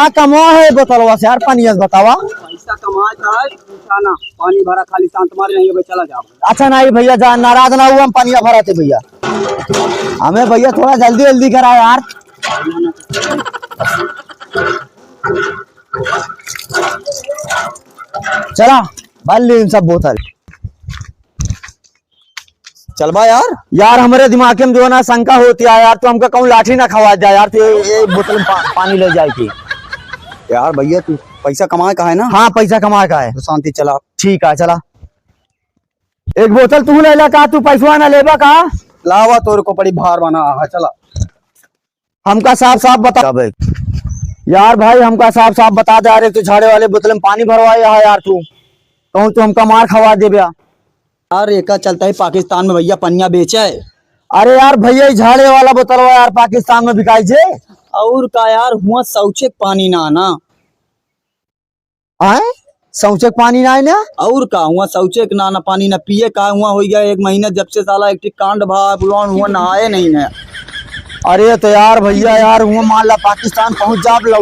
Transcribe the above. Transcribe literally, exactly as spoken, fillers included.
का कमा है बोतलवा से यार, पनिया से बतावा। पैसा कमाए का है, पूछा ना। पानी भरा खाली शांत मारे नहीं, भाई चला जाओ। अच्छा नहीं भैया, जा नाराज ना हुआ, हम पनिया भरा थे भैया। हमें भैया थोड़ा जल्दी जल्दी करा यार। चला, भर ली इन सब बोतल। चलबा यार। यार, हमरे दिमाग में जो है ना शंका होती है यार, तू हमका कहूँ लाठी ना खवा जाए यार, तू ये, ये बोतल में पा-, पानी ले जाए की। यार भैया, तू पैसा कमाए का है ना? हाँ, पैसा कमाए का है। तो शांति चला। ठीक है, चला। एक बोतल तू ले ला का, तू पैसवा ना लेबा का? लावा, तोर को बड़ी भार बना है, चला। हमका साफ साफ बता। अबे यार भाई, हमका साफ साफ बता दे यार, एक तो झाड़े वाले बोतल में पानी भरवाए है यार तू, कहूँ तू हमका मार खवा देबे। यार एका चलता है पाकिस्तान में भैया पनिया बेचे है। अरे यार भैया, ई झाड़े वाला बोतलवा यार पाकिस्तान में बिकाई छे। और का यार, हुआ शौचे के पानी ना ना। आए? शौचे के पानी ना है ना? और का हुआ, शौचे के ना ना पानी ना पिए का हुआ, हो गया एक महीना जब से साला एक ठी कांड भा बुलान हुआ, नहाए नहीं ना। अरे तो यार भैया यार, हुआ मान ला पाकिस्तान पहुंच जाब, लौट